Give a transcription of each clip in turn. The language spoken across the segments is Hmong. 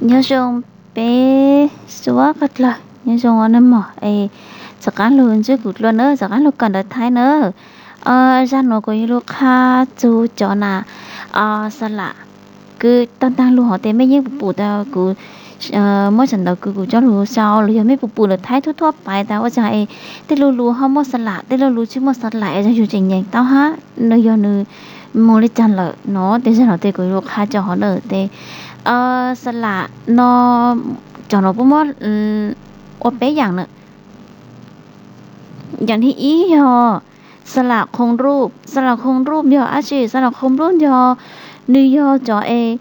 Nyob zoo peb suav qab dlawg, nyob zoo os na mog. Es txawm qaab lug ntsib kuv dlua na, txawm qaab lug kawm ntawv Thaib na. Zag nuav kuv yuav lug qha txug cov nam xa lam kws taag taag lug hov tes mej yeej pum pum tas kuv muab cov ntawv kws kuv coj lug sau los yog mej pum pum ntawm Thaib thuab thuab pais tas ua caag es tej lu lug ho muaj xa lam, tej lu lug tsi muaj xa lam es yug tseem nyeem tau hab nws yog nws moog le caag lawm no. Tes zag nuav tes kuv yuav lug qha cov hov na tes xa lam no cov nuav puab muab ua peb yaam na. Yaam thib ib yog xa lam khoov ruj. Xa lam khoov ruj yog dlaab tsi? Xa lam khoov ruj yog nws yog cov es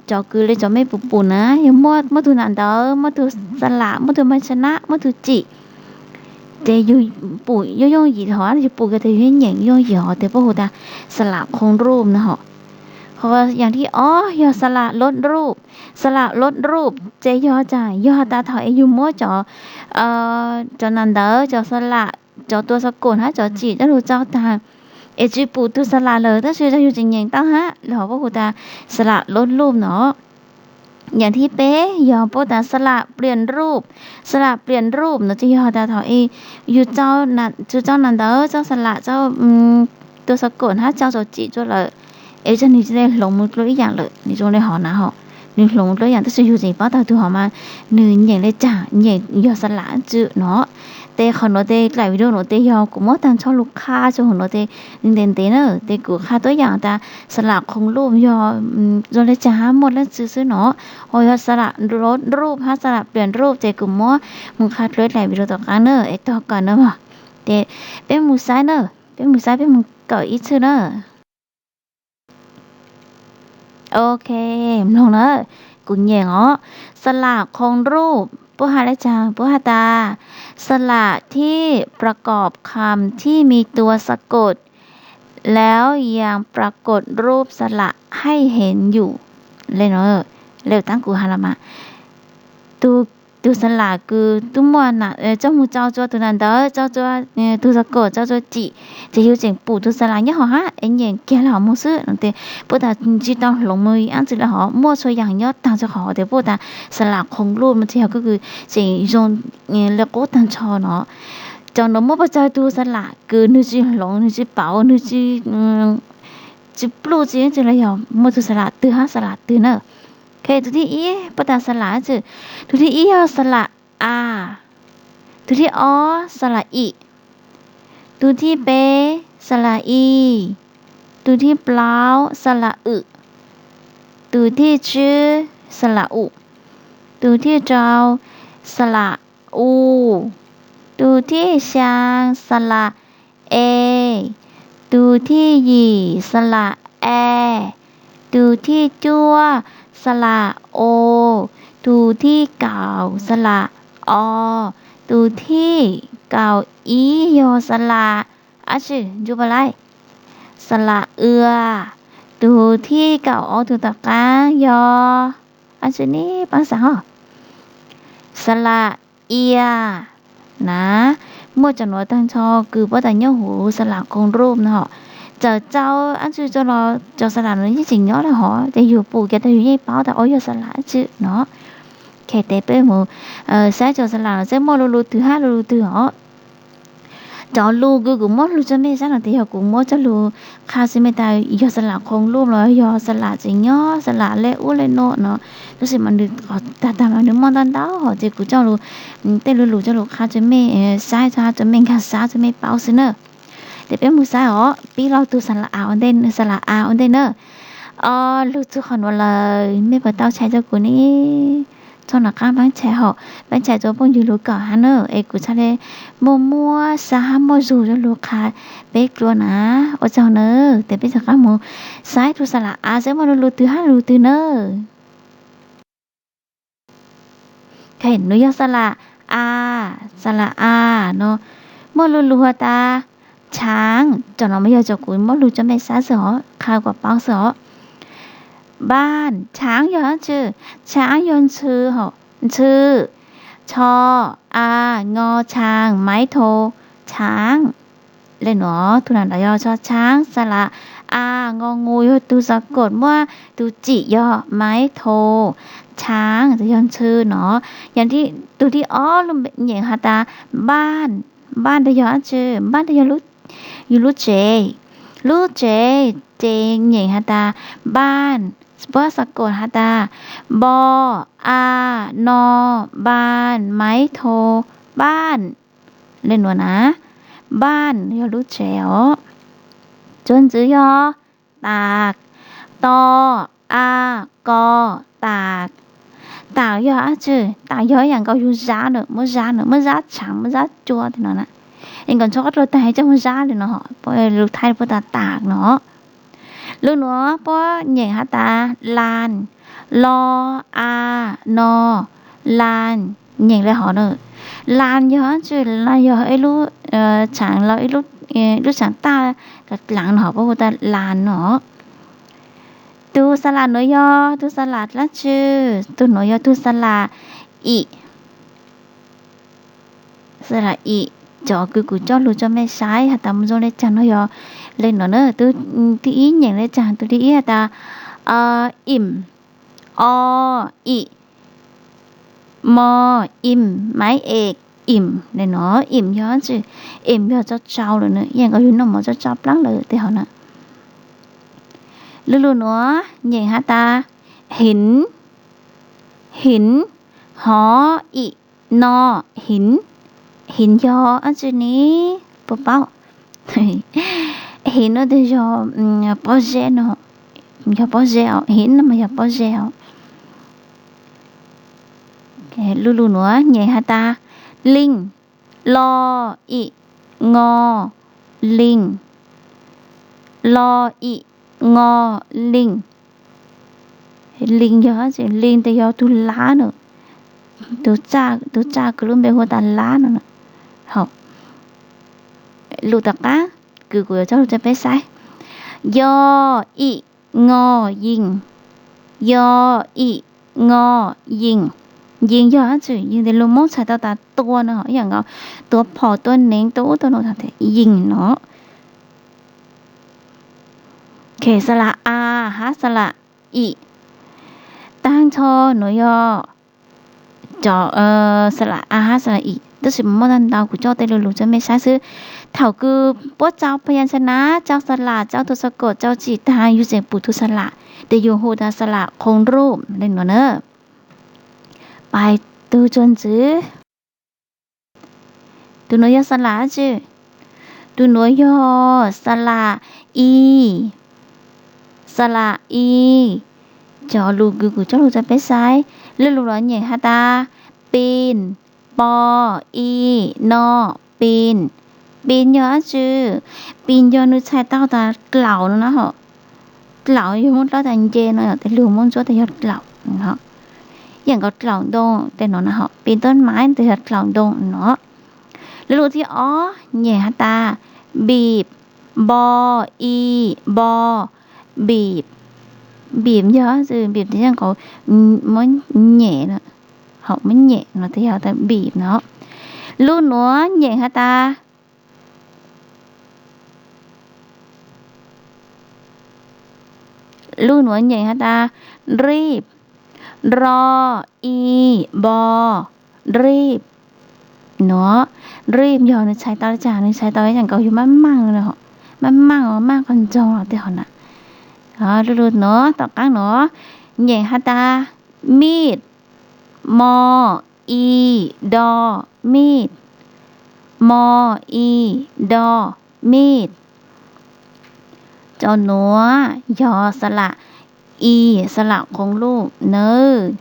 cov kws le cov mej pum pum na, yog muaj, muaj tug nam ntawv, muaj tug xa lam, muaj tug mas cha nab, muaj tug tsim, ces yug pum yooj yooj yim hov, yug pum kag tes yug nyeem yooj yim hov tes puab hu tas xa lam khoov ruj na hov. Ho yaam thib ob yog xa lam lub ruj. Xa lam lub ruj ces yog tas, yog tas thaum es yug muab cov, cov nam ntawv, cov xa lam, cov tua xa kom hab cov tsim coj lug tsau taag es tsi pum tug xa lam lawm tab sis yog yug tseem nyeem tau hab los puab hu tas xa lam lub ruj no. Yaam thib peb yog puab tas xa lam pliam ruj. Xa lam pliam ruj no ces yog tas thaum es yug tsau nam ntawv, tsau xa lam, tsau tua xa kom hab tsau cov tsim tsua lawm es zag nws tsi le hloov moog dlua ib yaam lawm, nws zoo le hov na hov. Nws hloov dlua ib yaam tab sis yug tseem paub tas tug hov mas nws nyeem le caag, nyeem yog xa lam tsi no. Tes qhov nuav tes dlaim video nuav tes yog kuv muab taag nrho lug qha rua huv nuav tes ntev ntev na, tes kuv qha tuab yaam tas xa lam khoov ruj yog zoo le caag hab muaj dlaab tsi xwb no. Ho yog xa lam lub ruj hab xa lam pliam ruj ces kuv muab moog qha dlua dlaim video tom qaab na es tog kawm na mog. Ces peb moog saib na, peb moog saib, peb moog kawm ib txhij na. Ok, mloog na, kuv nyeem os. สระโครงรูป puab has le caag? Puab has tas สระที่ประกอบคำที่มีตัวสะกด แล้วยังปรากฏรูปสระให้เห็นอยู่ le no. Le taab kuv has los mas, tug, tug xa lam kws tub muaj, coj moog tsau tsua tug nam ntawv, tsau tsua tug xa kom, tsau tsua tsim, ces yug tseem pum tug xa lam nyob hov hab es nyeem kiag le hov moog xwb no tes puab tas tsi tau hloov moog ib txhij le hov, muaj txhua yaam nyob taag txhua qhov tes puab tas สระโครงรูป no ces yog kws tseem zoo le qub taag nrho no. Cov nuav muaj puas tsawg tug xa lam kws nwg tsi hloov, nwg tsi pauv, nwg tsi, tsi pluj tsi, tsi le yog muaj tug xa lam twg hab xa lam twg na. Ok, tug thib ib puab tas xa lam tsi? Tug thib ib yog xa lam a. Tug thib ob xa lam i. Tug thib peb xa lam i. Tug thib plaub xa lam wm. Tug thib tsib xa lam um. Tug thib rau xa lam u. Tug thib xyaa xa lam e. Tug thib yim xa lam e. Tug thib cuaj xa lam o. Tug thib kaum xa lam o. Tug thib kaum ib yog xa lam dab tsi? Ncu pa laib, xa lam ua. Tug thib kaum ob tug tom qaab yog dab tsi ne? Paab xaav hov, xa lam ia na. Muaj cov nuav taag nrho kws puab tas nyob huv สระโครงรูป no. Txawm tsau dab tsi tsua los cov xa lam nuav yeej tseem nyob le hov, ces yug pum kiag tas yug yeej paub tas o yog xa lam dab tsi no. Ok, tes peb moog saib cov xa lam nuav saib muaj lu lug twg hab lu lug twg os. Cov lug kws kuv muab lug tsua mej saib no tes yog kuv muab coj lug qha xwb, mej tas yog xa lam khoov luj los yog xa lam tseem nyob, xa lam le ub le nuav no. Tab sis mas nws tag tag mas nws muaj ntau ntau hov, ces kuv coj lug tej lu lug coj lug qha tsua mej saib, hab tsua mej nkaag sab, tsua mej paub xwb na. Tes peb moog saib os, pib lug tug xa lam a ua ntej, xa lam a ua ntej na. Lug txug qhov nuav lawm mej puas tau tshais rua kuv ne? Txhob nov qaab paab tshais hov, paab tshais rua phooj ywg lug kawm hab na, es kuv txhad le muaj muab sab hab muaj zug rua lug qha peb dlua na. Ua tsaug na. Tes peb rov qaab moog saib tug xa lam a saib muaj lu lug twg hab lu lug twg na. Ok, nws yog xa lam a, xa lam a no muaj lu lug has tas tshaav. Cov no mas yog cov kuv muab lug tsua mej saib xwb hov, qha kuas paub xwb hov. Baaj, tshaav yog dlaab tsi? Tshaav yog ntxhw, ntxhw. Tsho, a, ngo, tshaav, maiv thau, tshaav. Le nuav, tug nam ntawd yog tsho tshaav, xa lam A, ngo ngu yog tus xas kaum, muab tus cim yog maiv thau, tshaav yog ntxhw no. Yog tus thib ob lub nyeem has tas npaj, npaj ntawd yog dab tsi? Npaj ntawd yog yus lub tsev, lub tsev, ces nyeem has tas npaj, puab xas kaum has tas npo, a, no, npaj, maiv thau, npaj, le nuav na, npaj yog lub tsev os. Cuag ntxwv yog tas, to, a, ko, tas. Tas yog dab tsi? Tas yog ib yam nkaus yus zab na, muab zab na, muab zab tshaav, muab zab cua tej no na. Es nkaus ntxhua qhov rau tas coj muab zab li no, lus Thaib puab tas tas no. Lub nuav puab nyeem has tas las, lo, a, no, las, nyeem le hov na. Las yog dab tsi? Las yog ib lub tshaav los ib lub tshaav taj dlav dlav no ho puab hu tas las no. Tus xa las nuav yog tus xa las dlaab tsi? Tus nuav yog tus xa las im. Xa las im, cov kws kuv coj lug rua mej saib has tas moog zoo le caag no yog le no na. Tus thib ib nyeem le caag? Tus thib ib has tas im, o, im, mo, im, maiv es, im le no. Im yog dab tsi? Im yog tsau tsau lawm na, ib yam nkaus yus noj mov tsau tsau plaab lawm tej hov na. Lub lug nuav nyeem has tas hiv, hiv, ho, im, no, hiv. Hiv yog dab tsi ne? Puab paub? Hiv no tes yog pob zeb no, yog pob zeb os, hiv no mas yog pob zeb os. Lub lug nuav nyeem has tas leej, lo, im, ngo, leej, lo, im, ngo, leej. Leej yog dab tsi? Leej tes yog tug lab na, tug txaj kws lub npe hu tas lab no. Lus tom qaab kws kuv yuav coj lug rua peb saib, yo, im, ngo, yeej. Yo, im, ngo, yeej. Yeej yog dab tsi? Yeej tes lug Moob txhais tau tas tua no, ib yam nkaus tua phom, tua neev, tua ub tua no, yeej no. Xa las a hab xa las im, taag nrho nuav yog cov xa las a hab xa las im, tab sis muaj tau ntau, kuv coj tej lug lug rua mej saib xwb. Thaum kws puab tsau phas yas xas nas, tsau xa las, tsau tus xas kaum, tsau tsim taag, yus tseem pum tug xa las, tes yus hu tas xa las khoov ruj le nuav na. Pais tug cuag ntxwv. Tus nuav yog xa las dab tsi? Tus nuav yog xa las i. Xa las i. Cov lus kws kuv coj lug rua peb saib, lub lug nuav nyeem has tas pin, po, i, no, pin. Pin yog dab tsi? Pin yog nws txhais tau tas dlaum no na. Dlaum yog Moob dlab tas nce no, tes lug Moob Ntsuab tes yog dlaum. Ib yam nkaus dlaum ntoo tej no na, pin toj maiv tes yog dlaum ntoo no. Lub lug thib ob nyeem has tas npim, npo, i, npo, npim. Npim yog dab tsi? Npim tes yog nkaus muab nyem, ho muab nyem no tes yog tas npim no. Lub nuav nyeem has tas, lub nuav nyeem has tas nrib, nro, i, npo, nrib. Nuav, nrib yog nws txhais tau le caag? Nws txhais tau ib yam nkaus yug maaj maaj, maaj maaj, maaj qhov ntsoog los tej hov na. Lub lug nuav tom qaab nuav nyeem has tas mij, mo, i, do, mij. Mo, i, do, mij. Cov nuav yog xa las i, xa las khoov luj nawb.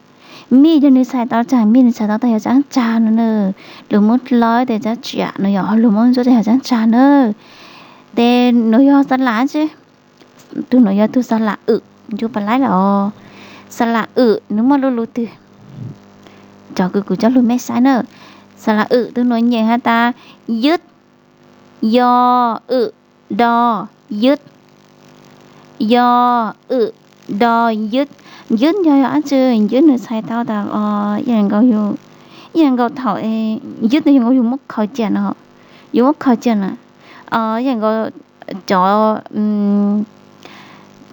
Mij yog nws txhais tau caag? Mij nws txhais tau tas yog tsaab tsag no na. Lug Moob Dlawb tes tsaab tsiam no, yog lug Moob Ntsuab tes yog tsaab tsag na. Tes nuav yog xa las dab tsi? Tug nuav yog tug xa las wm, ncu pas laib los. Xa las wm nws muaj lub lug twg? Cov kws kuv coj lug mej saib na. Xa las wm tug nuav nyeem has tas yib, yo, wm, do, yib. Yo, wm, do, yib. Yib yog dab tsi? Yib nws txhais tau tas ib yam nkaus thaum, yib tes yog nkaus yug muab khaws cia no, yug muab khaws cia na. Ib yam nkaus cov,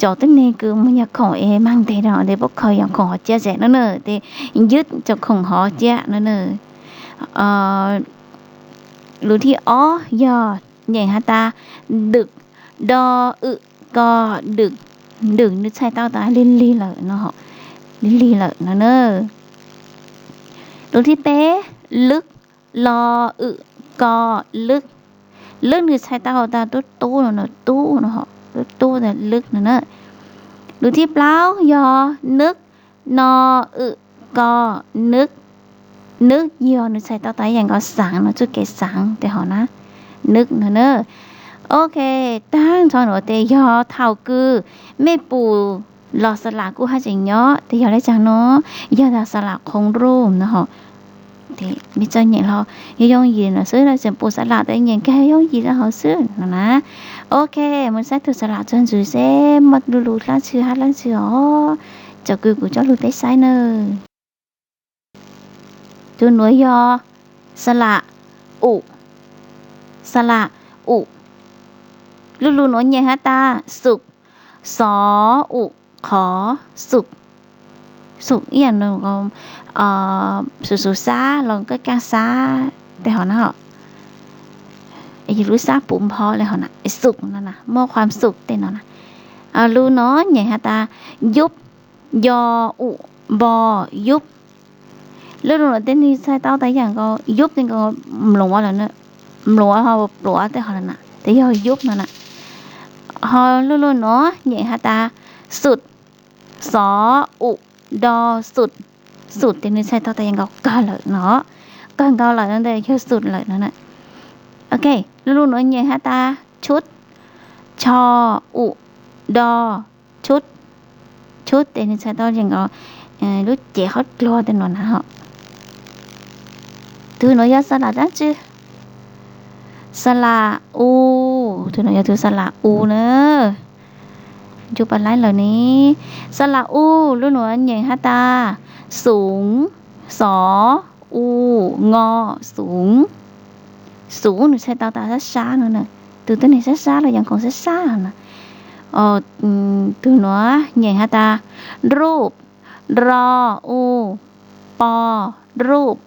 cov tib neeg kws moog yog khoom es mag ntes rau tes puab khaws yog khoom hov cia zem no na, tes ywb cov khoom hov cia no na. Lus thib ob yog nyeem has tas dwm, do wm ko dwm, dwm nws txhais tau tas lig lig lawm no, lig lig lawm no na. Lus thib peb lwb, lo wm ko lwb, lwb nws txhais tau tas tub tub no, tub no, tub tub tas lwb no na. Lus thib plaub yog nwb, no wm ko nwb, nwb yog nws txhais tau tas ib yam nkaus xaav no, txuj kev xaav tes hov na, nwb no na. Ok, taag nrho nuav tes yog thaum kws mej pum los xa las kuj haj tseem nyob, tes yog le caag no, yog tas xa las khoov ruj no hov, mej txawj nyeem hlo yooj yooj yim no xwb, tseem pum xa las tes nyeem kag yooj yim le hov xwb no na. Ok, moog saib tug xa las txuas ntxiv seb muaj lu lus dlaab tsi hab dlaab tsi os. Tsom kws kuv coj lug peb saib na. Tug nuav yog xa las um, xa las um. Lu lug nuav nyeem has tas xum, xov um qhov, xum, xum ib yam xum xub sab los kab kaaj sab tej hov na, yog lub sab puv npho le hov na, xum no na, muaj khuam xum tej no na. Lus nuav nyeem has tas yub, yo um npo, yub. Lub lus nuav tej nwg txhais tau tas yam nkaus yub tej nkaus mluav lawm, mluav ho pluav tej hov lawm na, tes yog yub no na. Ho lub lus nuav nyeem has tas xum, xov um do xum, xum tes nwg txhais tau tas yam nkaus kawg lawm no, kawg nkaus lawm no tes yog xum lawm no na. Ok, lub lus nuav nyeem has tas tshub, tsho um do tshub, tshub tes nwg txhais tau yam nkaus lub cev qhov dluag tej no na hov. Tug nuav yog xa las dlaab tsi? Xa las u, tug nuav yog tug xa las u na. Ncu pas laib lawm ne. Xa las u, lub nuav nyeem has tas xum, xov u, ngo, xum. Xum nwg txhais tau tas sab sab no na, tug tuab neeg sab sab los yog khoom sab sab no na. Tug nuav nyeem has tas ruj, ro u, po, ruj,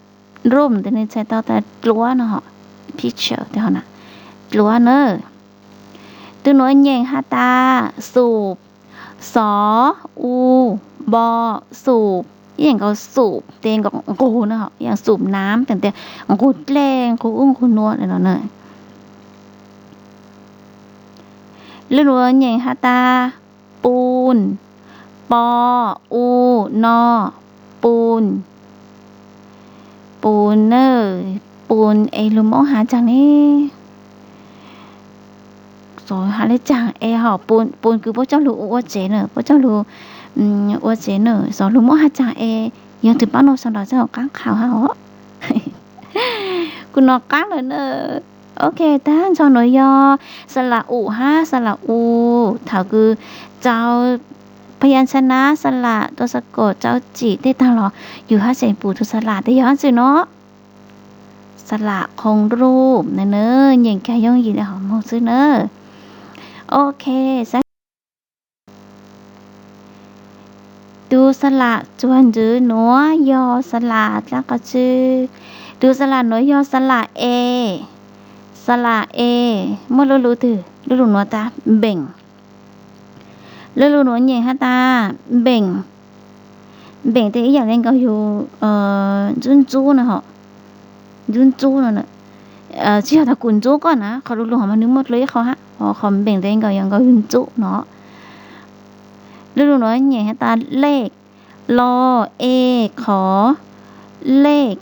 ruj tes nwg txhais tau tas dluab no hov, picture tej hov na, dluab na. Tug nuav nyeem has tas xum, xov u, npo, xum, ib yam nkaus xum tes nkaus nqug no, ib yam xum nam tes nqug dlej nqug ub nqug nua no na. Lub nuav nyeem has tas pun, po u, no, pun, pun na, pun es lug Moob has caag ne? Xyov has le caag es ho pun, pun kws puab coj lug ua tsev na, puab coj lug ua tsev na, xyov lug Moob has caag es yog tug paab nug sau ntawv txog qaab qha hab os. Kuv nov qaab lawm na. Ok, taag nrho nuav yog xa las u hab xa las u. Thaum kws tau พยัญชนะ xa las ตัวสะกด tau tsim tej taag los yug hab tseem pum tug xa las tes yog hab tsi no. Xa las khoov ruj na, nyeem kag yooj yim le hov moog xwb na. Ok, saib tug xa las txuas ntxiv nuav yog xa las dlaab qhov tsi? Tug xa las nuav yog xa las e. Xa las e, muaj lub lus twg? Lub lus nuav tas npeem. Lub lus nuav nyeem has tas npeem. Npeem tes ib yam le nkaus yug ntxub ntxub no hov, ntxub ntxub no. Tsi yog tas kuv ntxub koj na, qhov lub lus hov mas nwg muaj dlua ib qho hab, qhov npeem tes nkaus yog nkaus yug ntxub no. Lub lus nuav nyeem has tas lej, lo e, qhov, lej.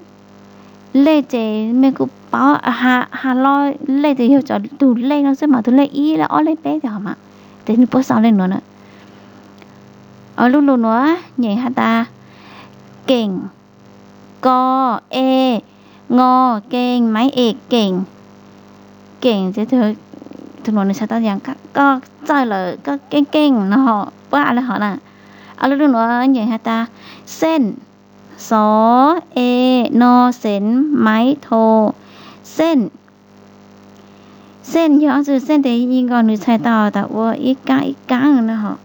Lej ces mej kuj paub, ha lo, lej ces yog cov tug lej no xwb mas, tug lej ib, lej ob, lej peb tej hov mas, ces nwg puab sau le nuav na. Lub lus nuav nyeem has tas keem, ko e, ngo, keem, maiv es keem. Keem ces tug nuav nwg txhais tau tas koj txawj lawm, koj keej keej no, puab le hov na. Lub lus nuav nyeem has tas xeej, xov e, no, xeev, maiv, tho, xeej. Xeej yog tsi? Xeej tes yeej nkaus nwg txhais tau tas ua ib kaab ib kaab no hov.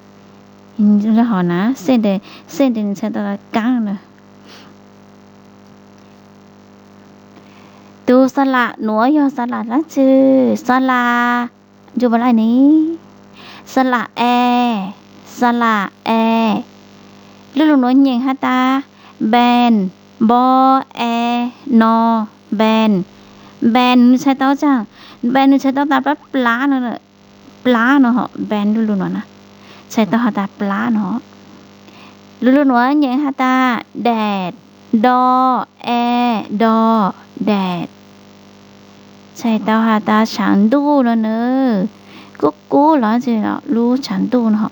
Ho na, xej ntes, xej ntes nws txhais tau tas kaab na. Tus xa lam nuav yog xa lam dlaab tsi? Xa lam, ncu npa laj ni, xa lam e, xa lam e. Lub lus nuav nyeem has tas npen, npo, e, no, npen. Npen nws txhais tau caag? Npen nws txhais tau tas plab plab no, plab no ho, npen lub lus nuav na, txhais tau has tas plab no. Lub lus nuav nyeem has tas daes, do, e, do, daes. Txhais tau has tas tshaav ntuj no na, kub kub los lub tshaav ntuj no.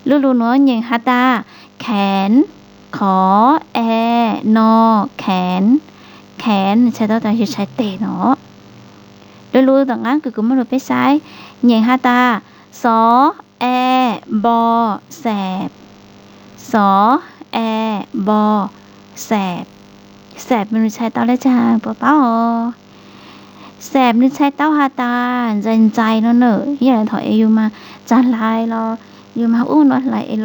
Lub lus nuav nyeem has tas khenv, khov, e, no, khenv, khenv txhais tau tas yug txhais tes no. Lub lus tom qaab kws kuv muab lug peb saib, nyeem has tas xov, e, npo, xeem. Xov, e, npo, xeem. Xeem nws txhais tau le caag puas paub os? Xeem nws txhais tau has tas ntxais ntxais no na. Yog le thaum es yug mas txag hlais los yug mas ub no hlais es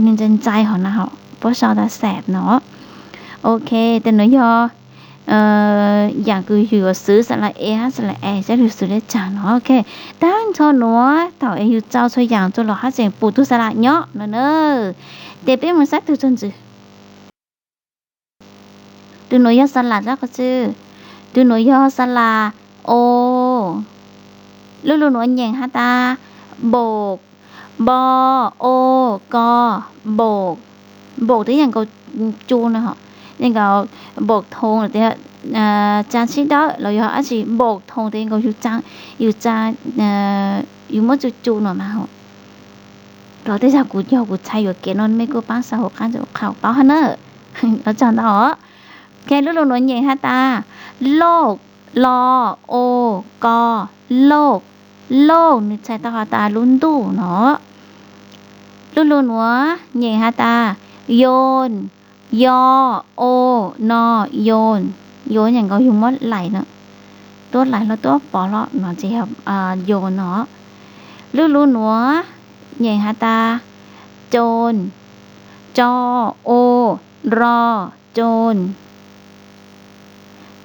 nws ntxais ntxais hov na ho, puab sau tas xeem no. Ok, tes nuav yog yaam kws yug yuav xwv xa lam e hab xa lam e saib lug xwv le caag no. Ok, taag nrho nuav thaum es yug txaus txhua yaam rua los hab tseem pum tug xa lam nyob no na. Tes peb moog saib tug txuag ntxiv. Tug nuav yog xa lam dlaab qhov tsi? Tug nuav yog xa lam o. Lub lus nuav nyeem has tas npaum, npo, o, ko, npaum. Npaum twb yeej nkaus cu no, yeej nkaus npaum thoo los tias tsaa sib dawb los yog dab tsi, npaum thoo tes yeej nkaus yug tsaa, yug tsaa, yug muab cu cu no mas. Los tej zag kuv yog kuv txhais yuam kev no mej kuj paab xa hauv qab ntawm qha paub hab na. Los tsaug ntau os. Ok, lub lus nuav nyeem has tas lauj, lo, o, ko, lauj. Lauj nws txhais tau has tas lub ntuj no. Lub lus nuav nyeem has tas yoos, yo, o, no, yoos. Yoos yeej nkaus yug muab lais no, tuab lais hlo tuab pov hlo no ces yog yoos no. Lub lus nuav nyeem has tas coos, co, o, ro, coos.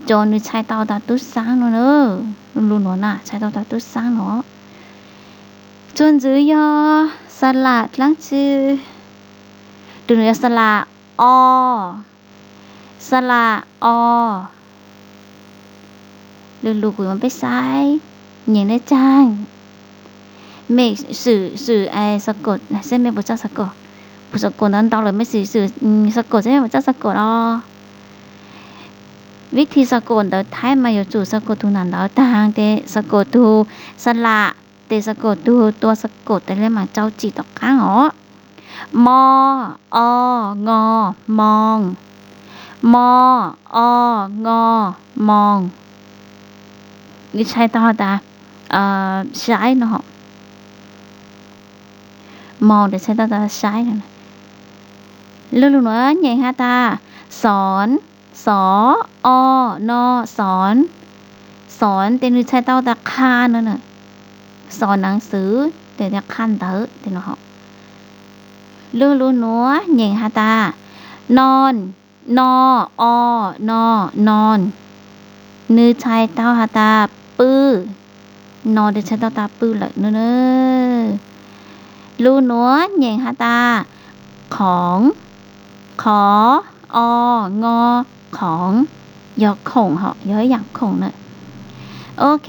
Coos nws txhais tau tas tub saab no na. Lub nuav na txhais tau tas tub saab no. Txuag ntxiv yog xa lam dlaab tsi? Tug nuav yog xa lam o. Xa lam o. Lug lug kuv yuav peb saib nyeem le caag. Mej swm, swm xa kaum, saib mej puas txawj xa kaum. Puas xa kaum ntawd ntau lawm mej swm, swm xa kaum saib mej puas txawj xa kaum los. Vib thib xa kaum ntawv Thaib mas yuav tsum xa kaum tug ntawv taag tes xa kaum tug xa lam, tes xa kaum tug tua xa kaum tas le mas tsau tsim tom qaab os. Mo, o, ngo, moo. Mo, o, ngo, moo. Nws txhais tau has tas saib no. Moo tes txhais tau tas saib no. Lub lug nuav nyeem has tas xov, xov, o, no, xov. Xov tes nws txhais tau tas qha no na. Xov naav xwv tes qha ntawv tes no. Lub lug nuav nyeem has tas no, no, o, no, no. Nws txhais tau has tas pw. No tes txhais tau tas pw lawm no na. Lub nuav nyeem has tas khoov, khov, o, ngo, khoov. Yog khoom hom, yog ib yaam khoom na. Ok,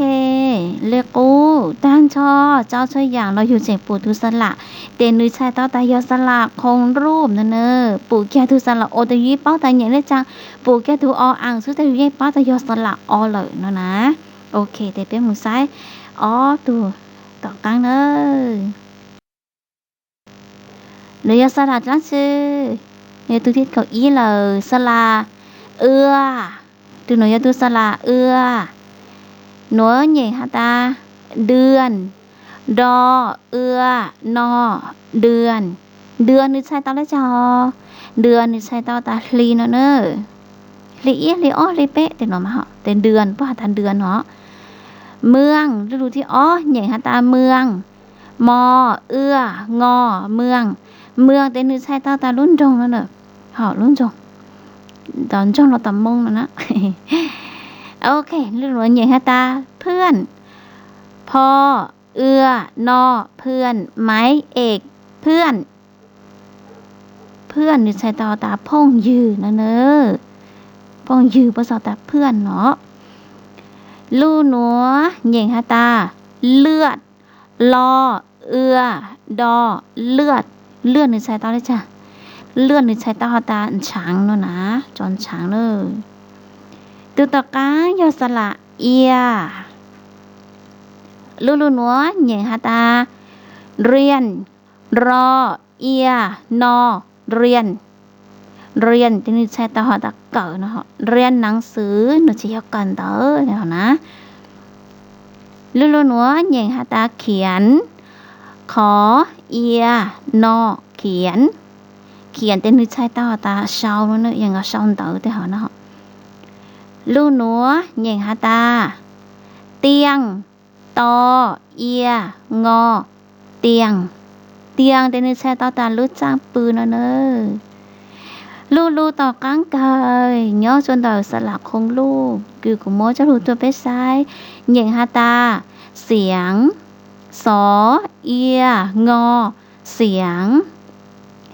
le qub taag nrho tsau txhua yaam los yug tseem pum tug xa lam, tes nws txhais tau tas yog xa lam khoov ruj no na. Pum kiag tug xa lam o tes yug yeej paub tas nyeem le caag, pum kiag tug o aas xwb tes yug yeej paub tas yog xa lam o lawm no na. Ok, tes peb moog saib ob tug tom qaab na. Nuav yog xa lam dlaab tsi? Yog tug thib kaum ib lawm, xa lam ua. Tug nuav yog tug xa lam ua. Nuav nyeem has tas dua, do, ua, no, dua. Dua nws txhais tau le caag? Dua nws txhais tau tas hli no na. Hli ib, hli ob, hli peb tes no mas ho tes dua puab has tas dua no. Muaj, lub lug thib ob nyeem has tas muaj. Mo, ua, ngo, mws. Mws ces nws txhais tau tas lub nroog no na. Ho lub nroog, tom nroog los tom moo no na. Ok, lub nuav nyeem has tas เพื่อน. Pho, ua, no, เพื่อน, maiv, es, เพื่อน. เพื่อน nws txhais tau has tas phooj ywg no na. Phooj ywg puab txhais tas เพื่อน no. Lub nuav nyeem has tas เลือด, lo, ua, do, เลือด. เลือด nws txhais tau le caag? เลือด nws txhais tau has tas ntshaav no na, cov ntshaav na. Tug tom qaab yog สระ ia. Lub lub nuav nyeem has tas เรียน, ro, ia, no, เรียน. เรียน ces nws txhais tau has tas kawm no, เรียนหนังสือ nws tsis yog kawm ntawv no na. Lub lub nuav nyeem has tas เขียน, qho, ia, no, เขียน. เขียน ces nws txhais tau has tas sau no, yeej sau ntawv tej hov no. Lub nuav nyeem has tas เตียง, to, ia, ngo, เตียง. เตียง ces nws txhais tau tas lub txaj pw no na. Lub lub tom qaab kawg nyob rua ntawm สระ khoom luj kws kuv muab coj lug tuaj peb saib, nyeem has tas เสียง, xo, ia, ngo, เสียง.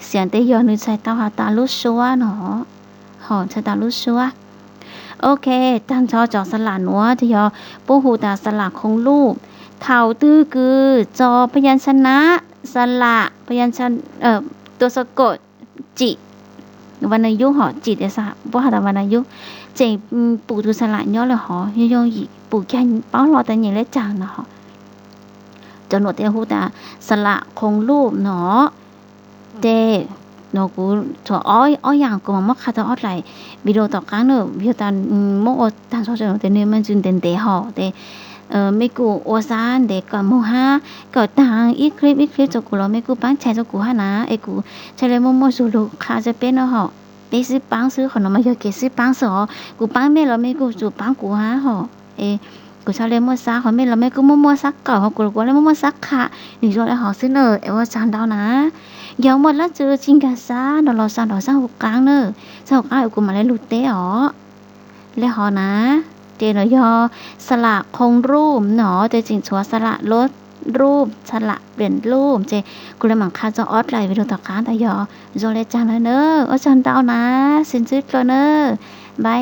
เสียง ces yog nws txhais tau has tas lub suab no, ho txhais tas lub suab. Ok, tag nrho cov สระ nuav ces yog puab hu tas สระ khoom luj. Thaum twg kws tso พยัญชนะ สระ พยัญชนะ ตัวสะกด tsim, วรรณยุกต์ ho tsim tes puab has tas วรรณยุกต์, tseem pum tug สระ nyob le hov, yooj yooj yim pum kag paub hlo tas nyeem le caag no. Cov nuav tes hu tas สระ khoom luj no. Ces no kuv txhua ob yaam kuv mam muab qha rua ob dlaim video tom qaab na, yog tas muab ua tag nrho cov nuav tes nwg me ntsis ntev ntev hov tes mej kuj ua sab ntev kawm moog hab, kawm taag ib clip ib clip rua kuv los mej kuj paab chai rua kuv hab na, es kuv txhaj le muaj muaj zug lug qha rua peb no hov. Peb sib paab xwb, qhov no mas yog kev sib paab xwb os, kuv paab mej los mej kuj tsum paab kuv hab hov. Es kuv txhaj le muaj sab, qhov mej los mej kuj muaj muaj sab kawm, ho kuv los kuv le muaj muaj sab qha, nwg zoo le hov xwb na, es ua tsaug ntau na. Yog muaj dlaab tsi tsis nkag sab no los sau nrug sab hauv qaab na, sab hauv qaab kuv mam le lug teb os. Le hov na, ces no yog สระ khoom luj no, ces tseem tshuav สระ ลบรูป, สระ เปลี่ยนรูป, ces kuv le maam qha rua ob dlaim video tom qaab tas yog zoo le caag na. Ua tsaug ntau na, sib ntsib dlua na, bye.